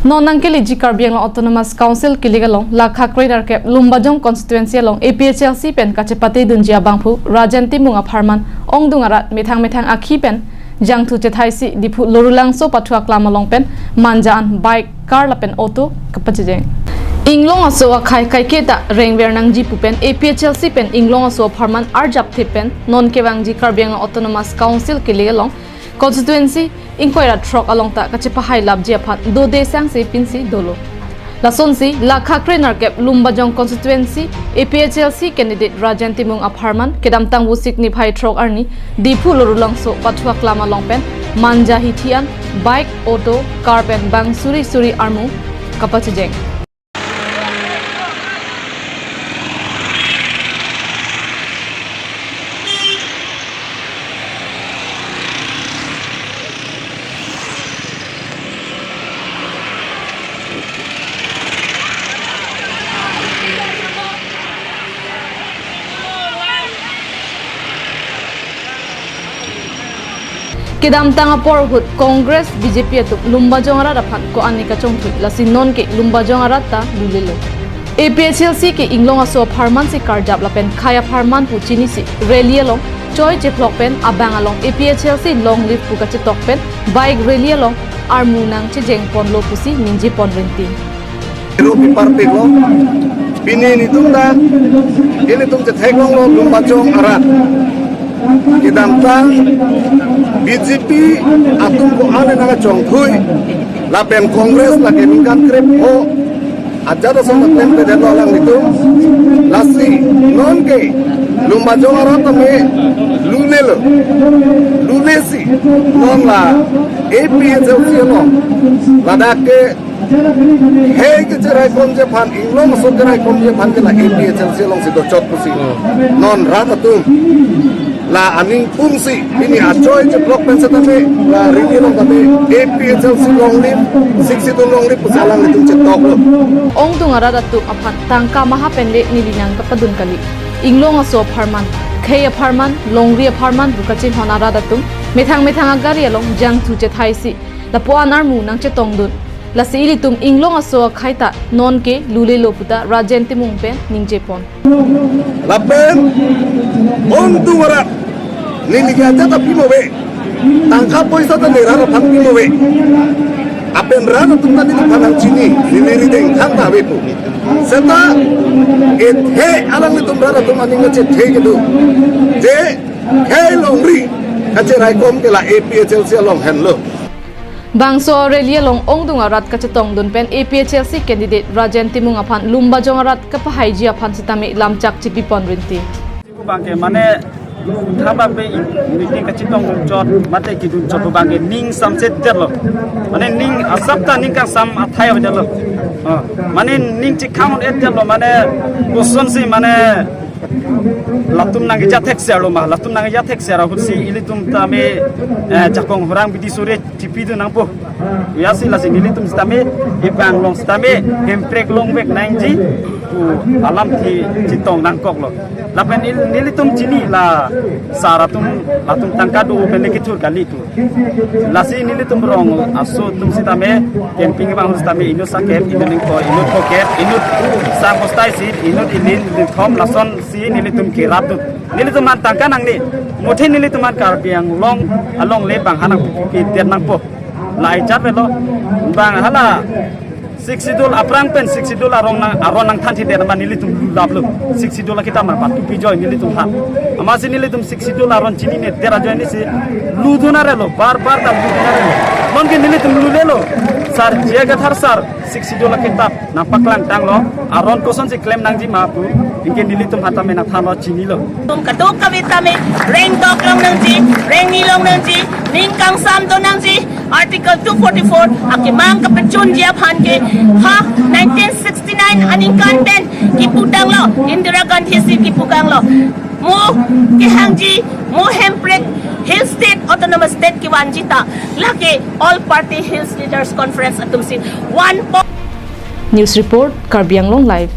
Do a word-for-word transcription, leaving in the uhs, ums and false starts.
Non nangkeleji Karbi Anglong Autonomous Council kilik along Lakha Krenerkep Lumbajong constituency along A P H L C pen kachepatedunji abangphu Rajen Timung apharman ongdung arat methang methang akhi pen jangthu chethaisi Diphu Lorulangso pathu aklam along pen manja an bike, car lapen auto kapachejeng. Inglong aso akhei kaiketa rengver nangji pu pen A P H L C pen Inglong aso apharman arjapthe pen non kevangji Karbi Anglong Autonomous Council kilik along constituency ingkoi ra throk along ta kachepahailapji aphan dode sangse pinsi dolo. Lasonsi Lakha Krenerkep Lumbajong constituency A P H L C candidate Rajen Timung apharman kedamtang Vosik niphai throk arni Diphu Lorulangso pathu aklam along pen manja hithi an bike, auto, car pen bang suri suri armu kapachejeng. Kedamtang apor ahut Congress, B J P atum Lumbajong arat aphan ko-an ne kachongthui, lasi nonke Lumbajong arat ta lulelo. A P H L C ke Inglong aso apharman si karjap lapen khei apharman pu chinisi rally along choi chephlok pen abang along A P H L C long live pu kachetok pen bike rally along armu nangchejeng ponlo pusi ningje pon rinti. Ru pipar pik lo, pini netum ta, ilitum chetheklonglo Lumbajong arat. Kedamtang B J P atum ko-an ne nangkachongthui, lapen Congress lake ningkan krepho ajat ason klempedetlo alanglitum. Lasi nonke Lumbajong arat tame lulelo, lulesi non la A P H L C along ladak ke khei kecheraikomji aphan, Inglong aso keraikomji aphan ke la A P H L C alongsi dochot pusi. Hmm. Non rat atum la aning pumsi pini achoi chephlok pen setame la rally along tame A P H L C long live, Sixth Schedule long live pusi alanglitum chetoklo. Ongdung arat atum aphan tangka maha pen le neli nangkapadun kali. Inglong aso apharman, khei apharman, longri apharman pu kachinghon arat atum methang methang agari along jangthu chethaisi lapu-an armu nangchetongdun. Lasi ilitum Inglong aso akhei ta nonke lulelo puta Rajen Timung pen ningje pon. Lapen ongdung arat, neli ke ajat ta pimo ave, tangka poisa ta ne rat aphan pimo ave. Lapen rat atum ta neliphan nangchini, neli rideng thang ta avepo. Seta ethe alanglitum rat atum aning kachethe kedo, je khei longri kacheraikom ke la A P H L C along henlo. Bangso rally along ongdung arat kachetongdun pen A P H L C candidate Rajen Timung aphan Lumbajong arat kapahaiji aphan sitame lamchak chipipon rinti. Bangke mane thaba pe meeting kachetongdun chot mate kedun chot bangke ning samset detlo. Mane ning asap ta ning kangsam athai avedetlo. Ah, mane ning chikham-et detlo, mane kosonsi mane latum nangkejat thekser lo ma, latum nangkejat thekser ahutsi ilitum tame, eh, jakong horang bidi sore chipidun nangpo. Yasi lasi nelitum sitame, ipang long sitame, hemprek longvek nangji pu alamthe chetong nangkoklo. Lapen il-, nelitum chini la sar atum, latum tangka do pen le kethur kali pu. Lasi nelitum rong aso atum sitame, camping abang sitame, inut sakep, inut ingkoi, inut phokep, inut sang bostai sit, inut ilin, inut thom, lasonsi nelitum kerapdun. Nelitum aphan tangka nangne, muthe nelitum aphan Karbi Anglong alongle bang hanang pipi det nangpo. Lahai chat avelo, bang hala Sixth Schedule aphrang pen Sixth Schedule arong nang, aron nangthanthedet ma nelitum lulaplo. Sixth Schedule akitap ma patu pijoi nelitum ha. Amatsi nelitum Sixth Schedule aron chinine det ajoine si ludun arelo, bar bar ta ludun arelo. Nonke nelitum lulelo. Sar J I Kathar sar Sixth Schedule akitap nangpaklang tanglo. Aron kosonsi klem nangji ma pu, anke nelitum aphan tame nangthanlo chinilo. Tum kadokave tame rengdok long nangji, rengni long nangji, ning kangsam do nangji, Article two forty-four akemang kapachunji aphan ke ha nineteen sixty-nine aningkan pen kiputanglo, Indira Gandhi si kiputanglo. Mo kehangji, mo hemprek Hill State Autonomous State kevanji ta, lake All Party Hills Leaders Conference atum si one po- News report, Karbi Anglong Live.